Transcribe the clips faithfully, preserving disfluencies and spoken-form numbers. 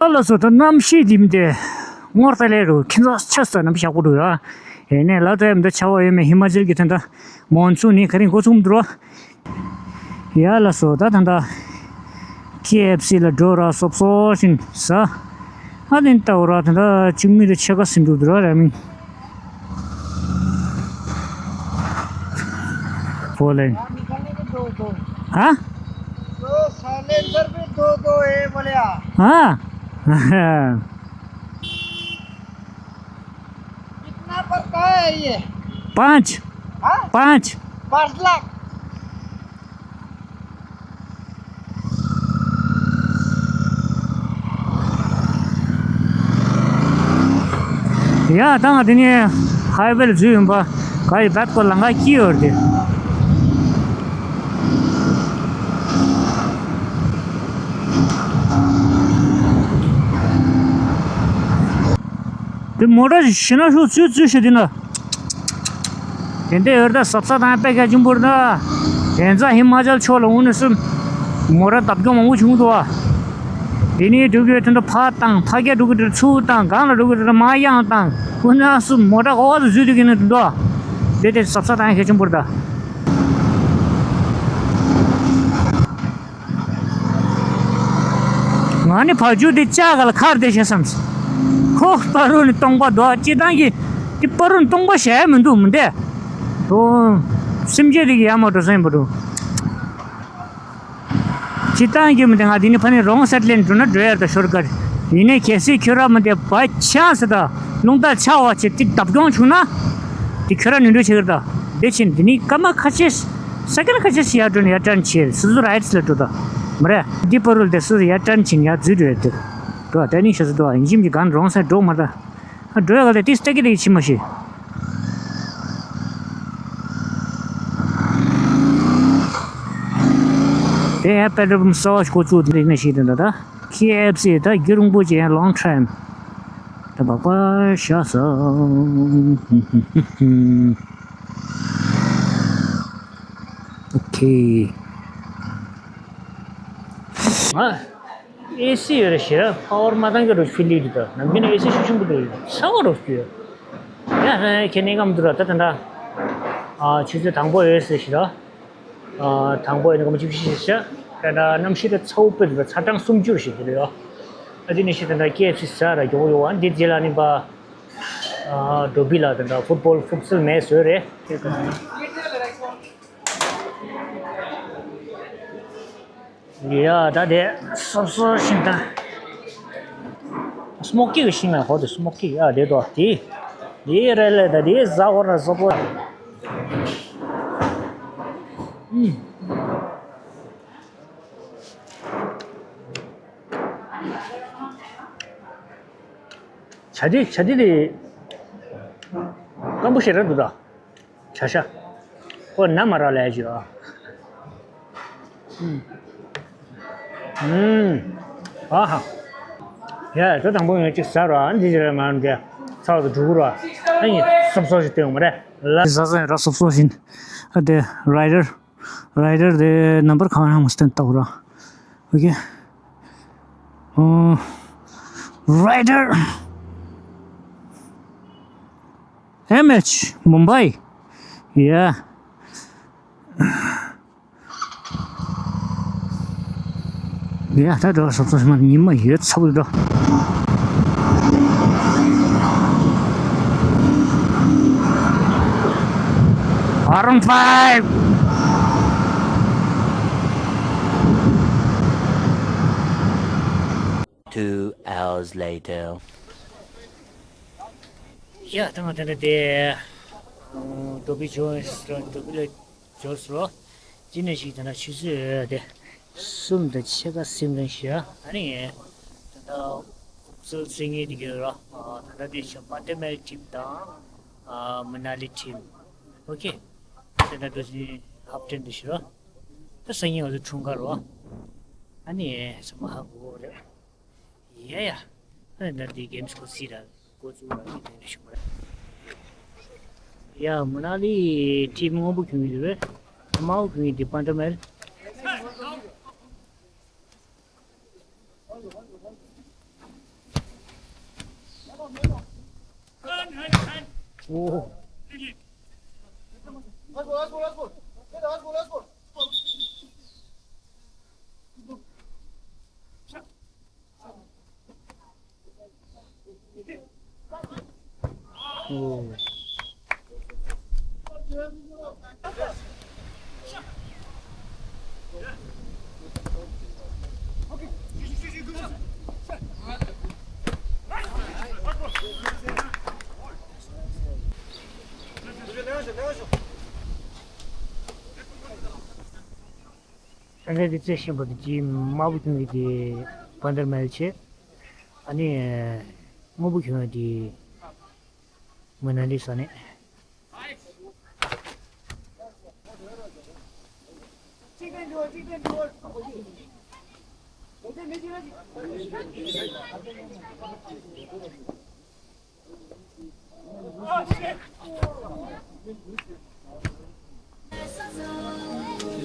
ཨ་ལ་སོ་ད་གནམ་གཤིས་འདི་མི་དེ་སྔོར་ད་ལས་རུ་ཁྱེད་ཚོ་ཆ་ས་ནམ་ཞག་པོ་འདུག་ཡ། ཡིན་ནའི་ལ་ད་ཡམ་ད་ཆར་པ་ཡོད་མེད་ཧི་མ་ཅལ་གྱི་ད་ད་མོན་སུན་ནི་ག་རེ་འགོ་ཚུགས་མི་འདུག་རོ། ཡ་ལ་སོ་ད་ད་ད་ཀེ་ཨེཕ་སི་ལ་འགྲོ་ར་སོབ་སོ་ཞིན་ཟ། ཨ་དེན་ལྟ་བུ་ར་ད་ད་ཅིག་མི་དེ་ཕྱེད་ཀ་ཟིན་འདུག་འདུག་ར་ར་མིན། बोले। हाँ? तो साले इधर भी दो दो है बोले। हाँ। कितना पड़ता है ये? पाँच। हाँ? पाँच। पाँच लाख। ཡ་ད་ང་དེ་ནས་ཧའི་ཝེ་ལ་འཛུལ་ཡོང་པ་ག་ཡི་བད་ཀོ་ལང་ཀ་སྐྱིད་ཡོད་རེད། དེ་མོ་ཊ་ཞིག་ན་ཤོག་ཚུལ་ཚུལ་ཞིག་དེ་ན། དེ་འདྲ་ཡོད་ད་ཟབ་ས་དང་པད་ཁ་ཆུན་པོར་ན། དེ་ཚ་ཧི་མ་ཅལ་ཕྱོགས་ལ་འོང་ནས་སུ། མོ་ཊ་བརྡབ་སྐྱོང་མང་པོ་བྱུང་འདུག་བ། དེ་ནས་འགྲོ་གི་དེ་འདྲ་ཕར་བཏང་ཕ་སྐད་འགྲོ་གི་དེ་ཚུར་བཏང་གང་ལ་འགྲོ་གི་དེ་མ་ཡང་བཏང་། འོ་ན་སུ་མོ་ཊ་འོག་ཏུ་འཛུལ་དུས་ཀྱི་ནི་འདུག་བ། དེ་དེ་ཟབ་ས་དང་ཁ་ཆུན་པོར་ད། ང་ནི་བ་ཅུ་དེ་ལྕགས་ག་ལ་ཁར་བསྡད་ཤག་བསམས། ཁོ་པ་རུ་ནི་སྟོང་པ་འདུག་སྤྱི་བཏང་གི་དེ་པ་རུ་ནི་སྟོང་པ་བྱས་མི་འདུག་མི་འདས། ཨོ། སེམས་ཅན་དེ་གི་ཡ་མ་འགྲོ་སེམས་པ་འགྲོ། སྤྱི་བཏང་གི་མི་འདས་ང་དེ་ནི་ཕ་ནི་རོང་སེ་ཊི་ལེན་འགྲོ་ན་འགྲོ་ཡར་དང་ཤོར་གར། ཡིན་ནའི་གལ་སྲིད་ཁྱོད་ར་མི་འདས་བ་ཆང་སི་དང་རླུང་རྟ་ཆག་བ་ཆེ་དེ་བརྡབ་སྐྱོང་བྱུང་ན། དེ་ཁྱོད་ར་ནི་འགྲོ་བྱེད་གར་དང་དེ་ཕྱིན་དེ་ནི་སྐར་མ་ཁ་ཤས། ས་ཀན་ཁ་ཤས་ཤིག་ཡར་འགྲོ་ནས་ཡར་ཊརན་བྱེད་སོ་སོ་རའིཊ་ལ་འགྲོ་ད། མ་རེད། འདི་པ་རུལ་དེ་སོ་སོ་ཡར་ཊརན་བྱེད་ནས་ཡར་འཛུལ་འགྲོ་ཡ་དེ། འགྲོ་བ་ད་ནི་ཤ་ཚ་འགྲོ་བ་ཡིན་ཞིམ་གྱི་གང་རོང་སར་འགྲོ་མ་ད། ཨ་འགྲོ་ཡ་ག་ལ་ཏིས་ཏ་ཀི་ཏ་ཀི་ཕྱི་མ་ཤི། དེ་ཡང་པེ་ཏྲོལ་པམ་གསར་བ་ཞིག་འགོ་བཙུགས་འདི་ནས་ཤི་དེ་འདྲ་ད། ཁེ་ཨེཕ་སི་ད་རྒྱུ་རིང་པོ་ཅན་ལོང་ཊེམ། ད་བག་པ་ཤ་ས། ཨོ་ཁེ། ཨེ་སི་ཡོད་རེད་ཤི་ར། པ་ཝར་མ་བཏང་གི་རོ་ཕི་ལི་དུ་ད་ནམ་རྒྱུན་ཨེ་སི་ཤུགས་ཆེན་པོ་འདུག་ཡོད་ཚ་བ་རོ་སྐྱུ་ཡོད། ཡ་ཧ་ཁྱེད་ནི་ཀམ་དུ་ར་ད་ད་འདྲ། ཨ་ཆུ་ཚོད་དང་པོ་ཡོད་ཟེར་ཤི་ར། ཨ་དང་པོ་ཡིན་ན་ཀམ་ཅིབ་ཤི་ཤི་ཤ། ད་འདྲ་གནམ་གཤིས་ད་ཚ་བོ་དཔེ་འདུག་ད་ཚ་གྲང་སུམ་ཅུ་རུ་ཤི་འདུག་ཡོད། ཨ་དེ་ནི་ཤི་ད་འདྲ་ཀེ་ཨེཕ་སི་ཟ་ར་མགྱོགས་ཡོད་ཨ་འདི་རྗེས་ལ་ནི་པ། ཨ་འགྲོ་བི་ལ་ད་འདྲ་ཕུཊ་བོལ་ཕུཊ་སལ་མེ་སོས་རེད། ཡ་ད་དེ་སོབ་སོབ་ཤིང་ད། སྨོག་ཀི་གི་ཤིང་ལ་ཧོ་དེ་སྨོག་ཀི་ཡ་དེ་དོ་དེ། དེ་རེ་ལེ་ད་དེ་ཟ་ཧོ་ར་སོབ་སོབ། ཨུམ། ཆ་དེ་ཆ་དེ་དེ། སྐམ་པོ་ཞེ་དྲག་འདུག་ད། བྱ་ཤ། ཁོ་ན་མ་ར་ལས་ཞུ་ཨ། ཨུམ། ཨུམ། ཨ་ཧ། ཡ་ད་དང་པོ་ངས་གཅིག་ཟ་རོ་ཨ་འདི་ཅི་རེད་མ་འདྲ། ཚ་བ་དུ་འགྲོ་གི་རོ་ཨ། ཨ་ཡིན་སོབ་སོབ་ཞིག་སྟོན་མ་རེད་ལ། ཟ་ཟ་ཡ་ར་སོབ་སོབ་བཞིན། ཨ་དེ་རའི་ཌར། རའི་ཌར་དེ་ནམ་བར་གང་རང་མ་སྟོན་ལྟ་བུ་ར། ཨོ་ཁེ། ཨོ། རའི་ཌར། ཨེམ་ཨེཆ་མུམ་བྷའི། ཡ། ཡ་ད་འགྲོ་སོབ་སོབ་མ་ཉི་མ་ཡོད་ཚ་བོ་འགྲོ། ཨར་ཝན་ཕའིབ། Two hours later. ཡ་ད་ང་དེ་འདྲ་དེ། ཨ་འགྲོ་བི་ཇོ་ཨིན་སི་ཊོན་འགྲོ་བི་ལ་འབྱོར་སོང་། ཅི་ནས་ཞིག་དེ་འདྲ་ཆུ་ཚོད་དེ་གསུམ་དང་ཕྱེད་ཀ་ཟིན་རན་ཞུ་ཡ། ཨ་ནི་ད་ལྟ་ཧུབ་སལ་སེང་གེ་དེ་གི་ར། ད་ལྟ་དེ་ཤ་པན་ཏ་མལ་ཊིམ་དང་མ་ན་ལི་ཊིམ། ཨོ་ཁེ། དེ་འདྲ་འགྲོ་བཞིན་ཧབ་ཊེན་དུ་ཞུ་ར། ད་སང་ཉིན་ང་ཚོ་འཁྲུངས་སྐར་རོ། ཨ་ནི་ཚང་མ་ཧ་གོ་གོ་རེད། ཡ་ཡ། ཨ་ནི་ད་འདི་གེམ་སི་ཁོ་སི་ར་འགོ་བཙུགས་ར་གི་དེ་འདྲ་ཞུ་མ་ར། ཡ་མ་ན་ལི་ཊིམ་སྔོན་པོ་ཁྱོད་ཀྱི་རེད། དམར་པོ་ཁྱོད་ཀྱི་འདི་པན་ཏ་མལ། ཨོ། ཨོ། ཨ་ནི་དེ་རྩེ་ཤན་པ་དེ་གྱིས་དམར་པོ་གྱོན་གྱི་དེ་བྷན་དར་མེལ་བྱས། ཨ་ནི་སྔོན་པོ་གྱོན་གྱི་དེ་མོ་ན་ལི་ས་གནས།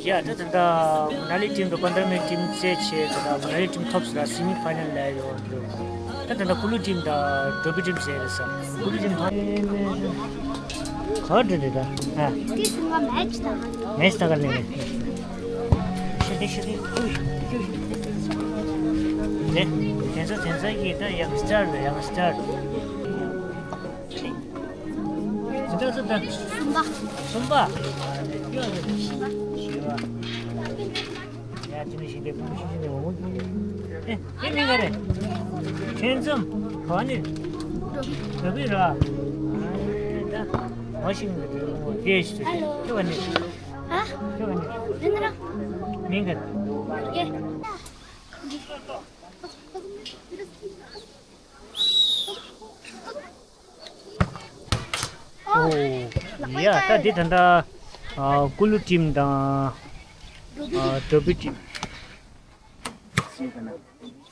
ཡ། ད་ད་ལྟ་མོ་ན་ལི་ཊིམ་དང་བྷན་དར་མེལ་ཊིམ་རྩེ་བྱས། ད་ལྟ་མོ་ན་ལི་ཊིམ་ཐོབ་ཟེར་ལ་སི་མི་ཕའི་ནལ་ལ་ཡོད་འདུག་ད་ད་ལྟ་ཀུ་ལུ་ཊིམ་དང་ཌོ་བི་ཊིམ་རྩེ་རེད་ཟེར། ཀུ་ལུ་ཊིམ་ཐོབ། ག་འདྲ་རེད་ད། ཨ། དེ་སྔ་མེ་ཆི་ད་ག་མེ་ཆི་ད་ག་ལེན་ནས། ཤི་དེ་ཤི་དེ་ཤི་ཤི་ཤི་ཤི། དེ་དེ་ཚོ་དེ་ཚོ་གི་ད་ཡང་སི་ཊར་རེད། ཡང་སི་ཊར། ཇི་ལྟར་སུ་དང་། གསུམ་པ། གསུམ་པ། བཞི་པ། བཞི་པ། ཡ། ཅི་ནས་ཤིང་རྟའི་ཕུང་པོ་ཤིང་ཤིང་ནས་འོང་། ཨེ། དེ་མིང་ག་རེ། ཕྲེང་འཛུམ། ག་ནི། འགྲོ་བི་ར། ཨ། ད་འོ་ཤིང་ནས་འོང་། དེ་ཤི་ཧ་ལོ། ཁྱོད་ག་ནི། ཨ། ཁྱོད་ག་ནི། རེད་ན་ར། མིང་ག་རེ། ཡེ། ཨོ། ཡ། ད་འདི་ད་ལྟ་ཨ་ཀུ་ལུ་ཊིམ་དང་ཨ་ཌོ་བི་ཊིམ།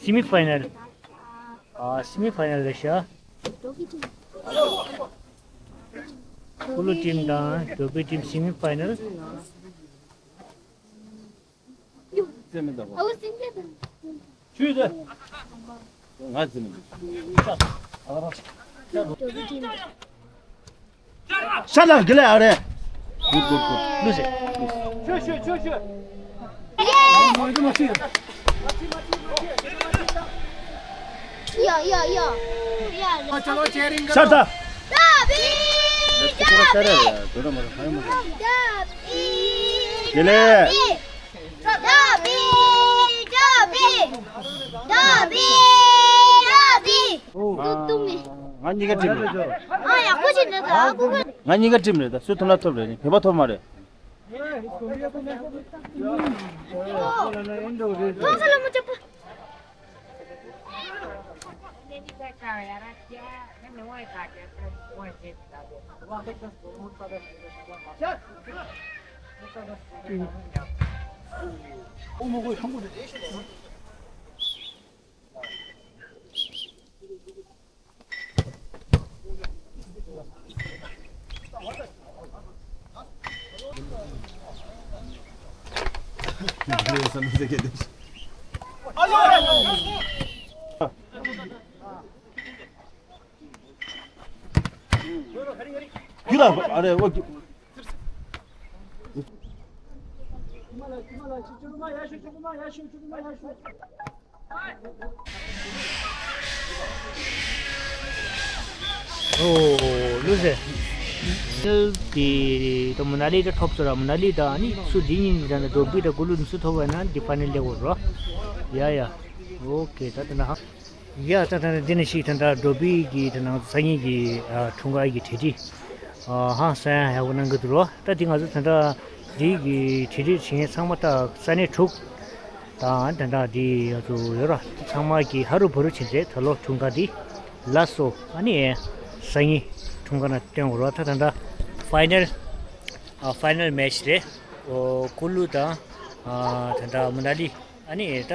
སི་མི་ཕའི་ནལ། ཨ་སི་མི་ཕའི་ནལ་རེད་ཤག་ཀུ་ལུ་ཊིམ་དང་ཌོ་བི་ཊིམ་སི་མི་ཕའི་ནལ། ཨ་བུ་སེང་གེ་དང་། ཆུ་དེ། ང་ཟིན། ཤ་ལ་གི་ལ་ཨ་རེ། གུད་གུད་གུད། ལུས་ཟེ། ཆུ་ཆུ་ཆུ་ཆུ། ཡ་ཡ་ཡ། ཤ་ལ། ད་བི་ད་བི། ད་བི། གི་ལ། ད་བི་ད་བི། ད་བི་ད་བི། ང་གཉིས་ཀ་ཊིམ་རེད། ཨ། ཡག་པོ་ཅིག་འདུག་ད་ཨ་ཁུ་ཁུ། ང་གཉིས་ཀ་ཊིམ་རེད། ད་སུ་ཐོབ་ན་ཐོབ་རེད། ནི་བོད་པ་ཐོབ་མ་རེད། ཐོབ་ས་ལ་མ་ཆག་པ། ཨོ། ལུས་ཟེ། དེ་ད་མོ་ན་ལི་ད་ཐོབ་སོང་ར། མོ་ན་ལི་ད་ནི་སུ་འདི་གཉིས་ནི་ད་ནི་ཌོ་བི་ད་ཀུ་ལུ་ནི་སུ་ཐོབ་པ་ན་འདི་ཕའི་ནལ་ལེ་འོ་རོ། ཡ་ཡ། ཨོ་ཁེ། ད་ད་ན་ཧ། ཡ། ད་ད་ན་འདི་ནི་ཞིག་ད་ད་ཌོ་བི་གི་ད་ནང་སང་ཉིན་གྱི་ཨ་འཁྲུངས་སྐར་གྱི་གྲ་སྒྲིག་ཨ་ཧ་ས་ཡ་ཡག་པོ་གནང་གི་འདུག་རོ། ད་འདི་ང་ཚོ་ད་ད་འདི་གི་གྲ་སྒྲིག་བྱེད་མཁན་ཚང་མ་ད་ས་གནས་དྲུག་དང་ད་ད་འདི་ང་ཚོ་ཡོད་ར། ཚང་མ་གི་ཧ་རུ་བུ་རུ་བྱེད་འདྲེ་ད་ལོ་འཁྲུངས་སྐར་འདི་ལ་སོ། ཨ་ནི་སང་ཉིན་འཁྲུངས་སྐར་ན་སྟོན་དགོས་རོ། ད་ད་ད་ཕའི་ནལ་ཨ་ཕའི་ནལ་མེ་ཆི་རེད། ཨོ་ཀུ་ལུ་དང་ཨ་ད་ད་མོ་ན་ལི། ཨ་ནི་ད་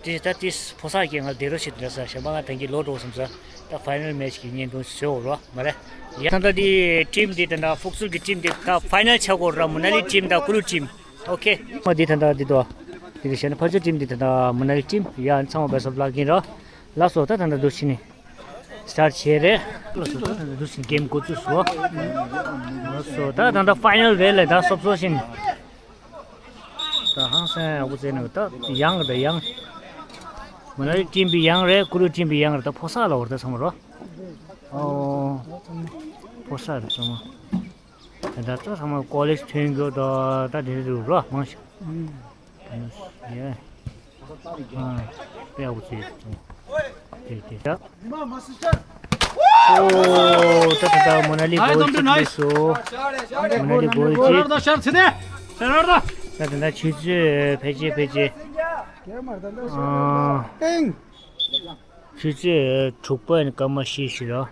དེ་ད་དེ་ཕོ་གསར་གྱི་ང་བདེ་རོགས་ཤིག་འདྲ་ས། གཞན་པ་ང་ད་གིན་ལོག་འགྲོ་བསམ་ས། ད་ཕའི་ནལ་མེ་ཆི་གི་བརྙན་ཐུང་བཟོས་འོ་རོ་མ་རེད། ཡ། ད་ད་དེ་ཊིམ་དེ་ད་ད་ཧྥུག་སུལ་གྱི་ཊིམ་དེ་ད་ཕའི་ནལ་ཆགས་འོ་ར། མོ་ན་ལི་ཊིམ་དང་ཀུ་ལུ་ཊིམ། ཨོ་ཁེ། མ་དེ་ད་ད་དེ་དོ། དེ་གི་གཞན་ཕར་ཕྱོགས་ཊིམ་དེ་ད་ད་མོ་ན་ལི་ཊིམ། ཡ། ཚང་མ་བེ་སོ་ལག་གིན་ར། ལ་སོ། ད་ད་ད་འདུག་ཕྱི་ནས། སི་ཊར་བྱས་རེད། ལགས་སོ། ད་འདུག་སེ་གེམ་འགོ་བཙུགས་སོང་། ལགས་སོ། ད་ད་ད་ཕའི་ནལ་རེད་ལ། ད་སོབ་སོབ་བཞིན། ད་ཧང་སང་ཡག་པོ་བྱས་ནས། ད་ཡང་ད་ཡང་། མ་ན་ལི་ཊིམ་པའི་ཡང་རེད། ཀུ་ལུ་ཊིམ་པའི་ཡང་རེད། ད་ཕོ་གསར་ལ་བར་ད་ཚང་མ་རོ། ཨོ། ཕོ་གསར་རེད་ཚང་མ། ད་ད་ཚང་མ་ཀོ་ལེཇ་ཐོན་རྒྱུ་ད་ད་དེ་རུ་རོ་མང་ཤོས། ཡེ། ཨ། དཔེ་ཡག་པོ་བྱས། དེ་དེ་ད། ཨོ། ད་ད་ད་མོ་ན་ལི་གོལ་གཅིག་སླེབས་སོང་། མོ་ན་ལི་གོལ་གཅིག་ད་ད་ད་ཆུ་ཚོད་ཕལ་ཆེར་ཕལ་ཆེར། ཨ། ཆུ་ཚོད་དྲུག་པ་ཡིན་སྐར་མ་བཞི་ཞིག་རེད།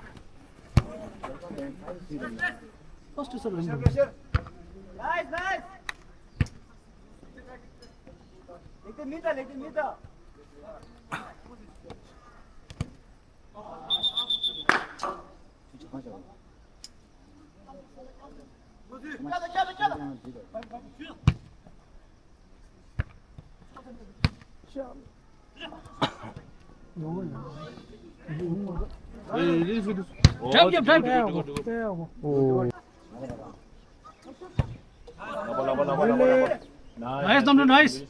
Nice, Namdu, nice.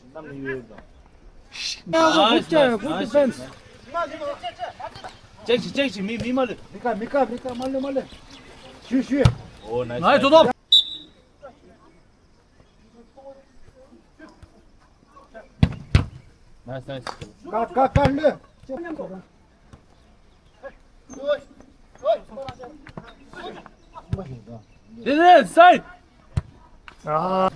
Nice, nice, nice. Good defense. Check, check, check. མི་མི་མ་ལེ། མི་ཀ་མི་ཀ་མི་ཀ་མ་ལེ་མ་ལེ། ཤུ་ཤུ། Oh, nice. Nice, Toto. Nice, nice. ཀ་ཀ་ཀ་ལེ། དེ་ནས་སའིཌ། ཨ།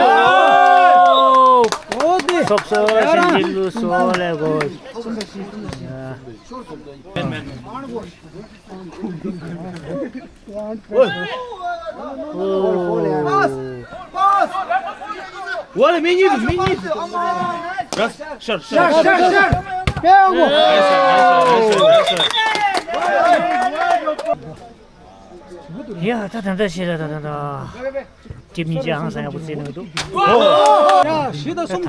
ཨོ། ཨོ་དེ། སོབ་སོབ་ཞིག་ལུས་སོ་ལེ་གོ། ཨོ། ཝ་ལེ་མི་གཉིས་འདུག་མི་གཉིས་འདུག་ཤར་ཤར་ཤར་ཤར་ཤར། པེ་ཝ། ཡ་ད་ད་ད་ཤེས་ར་ད་ད་ད། ཊིམ་གཉིས་ཀྱི་ཧང་སང་ཡག་པོ་རྩེ་གནང་འདུག་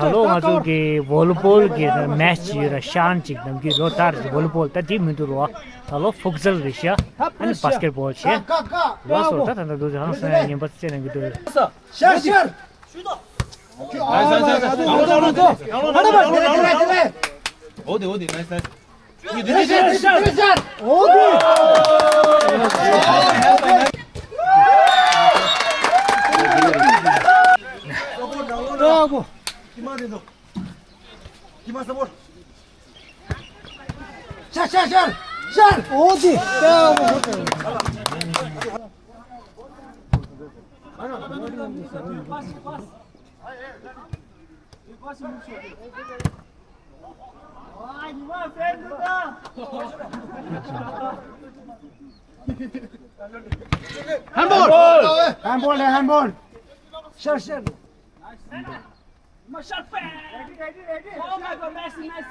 ད་ལོ་ང་ཚོ་གི་ཝོ་ལི་བོལ་གི་མེ་ཆི་ཡོད་ར། ཤན་ཅིག་ནམ་རྒྱུན་ལོ་ལྟར་ཝོ་ལི་བོལ་ད་དེ་མི་འདུག་རོ། ད་ལོ་ཕུག་ཛལ་རེད་ཤག་ཨ་ནི་བྷ་སི་ཀེ་ཊི་བོལ་བྱས། ལགས་སོ། ད་ད་ད་འདུག་ཧང་སང་ངན་པ་རྩེ་གནང་གི་འདུག་ཤར་ཤར། འོ་དེ་འོ་དེ་ནའི་སི་ནའི་སི། འོ་དེ། ཤར་ཤར་ཤར་ཤར། འོ་དེ། ཧན་བོལ། ཧན་བོལ། ཧན་བོལ། ཤར་ཤར།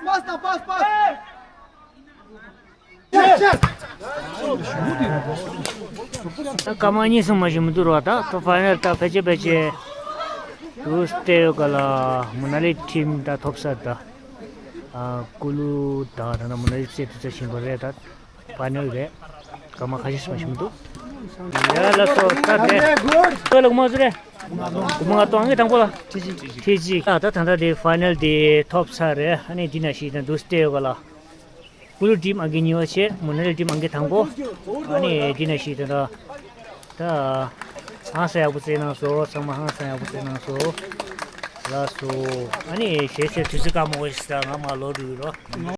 Pass, pass, pass. སྐར་མ་གཉིས་གསུམ་མ་ཞིག་མི་འདུག་རོ། ད་ད་ཕའི་ནལ་ད་ཕལ་ཆེར་ཕལ་ཆེར་དུ་སྟེ་ཡོད་ག་ལ། མོ་ན་ལི་ཊིམ་ད་ཐོབ་ས་ད། ཀུ་ལུ་ད་ད་ན་མོ་ན་ལི་སེ་དུ་ཚ་ཆེན་པོ་རེད་ད། ཕའི་ནལ་རེད། སྐར་མ་ཁ་ཤས་ཤིག་མ་ཞིག་མི་འདུག་ཡ་ལགས་སོ། ད་དེ་ཁོས་ལ་མ་བཟོ་རེད། དགུ་མ་ང་ཏོ་ཨང་ཀི་དང་པོ་ལ་ཁྲི་གཅིག་ཁྲི་གཅིག་ད་ད་ད་དེ་ཕའི་ནལ་དེ་ཐོབ་ཚར་རེད། ཨ་ནི་འདི་ན་ཞིག་ད་འདུག་སྟེ་ཡོད་ག་ལ། ཀུ་ལུ་ཊིམ་ཨང་ཀི་གཉིས་པ་བྱས། མོ་ན་ལི་ཊིམ་ཨང་ཀི་དང་པོ། ཨ་ནི་འདི་ན་ཞིག་ད་ད་ད་ཧང་སང་ཡག་པོ་རྩེ་གནང་སོང་། ཚང་མ་ཧང་སང་ཡག་པོ་རྩེ་གནང་སོང་། ལགས་སོ། ཨ་ནི་གཞས་ཚེ་དུས་ཚོད་སྐར་མ་འོ་ཞིག་ད་ང་མ་ལོ་རུ་རོ།